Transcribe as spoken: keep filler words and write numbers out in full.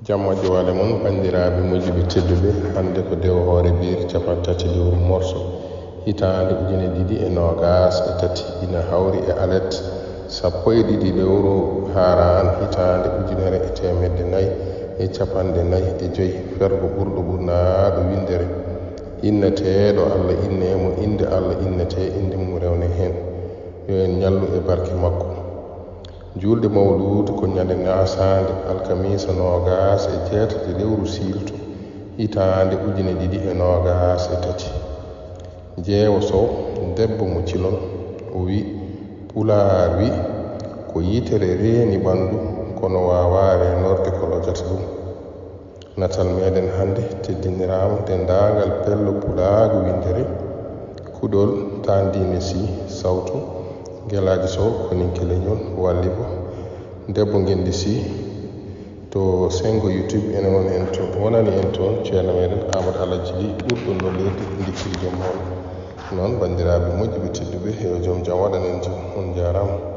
Jam e jowaale mon, banndiraaɓe moƴƴuɓe tedduɓe. Hannde ko Dewo Hoore Biir, cappanɗe tati lewru morso, hitaande ujine ɗiɗi e noogaas e tati, ina hawri e alet sappo e ɗiɗi lewru Haaraan, hitaande ujunere e teemedde nayi e cappanɗe nayi e joy, fergo ɓurɗo ɓurnaaɗo winndere, inneteeɗo Alla innee mo, innde Alla innetee, innde mum rewnee heen. Yo en ñallu e barke makko. Juulde Mawluudu ko ñande Ŋaasaande, alkamiisa noogaas e jeetati lewru siilto, hitaande ujine ɗiɗi e noogaas e tati. Jeewo Sow, debbo mo Cilon, o wi, Pulaar wi, ko yitere reeni ɓanndu, kono waawaa reenorde ko lojata ɗum. Natal meɗen hannde teddiniraama denndaangal pello pulaagu winndere, kuɗol Tandiine Sih, sawtu Gelaajo Sow, Koninke Leñol, wallibo Debbo Ngenndi Sih. To senngo YouTube ene woni en toon, wonani en toon ceerno meɗen Aamadu Alhaji Lih, ɓurɗo lollirde Ndikkiri Joom Mawɗo. Noon, banndiraaɓe moƴƴuɓe tedduɓe, yo joom jam waɗan en jam. On njaaraama.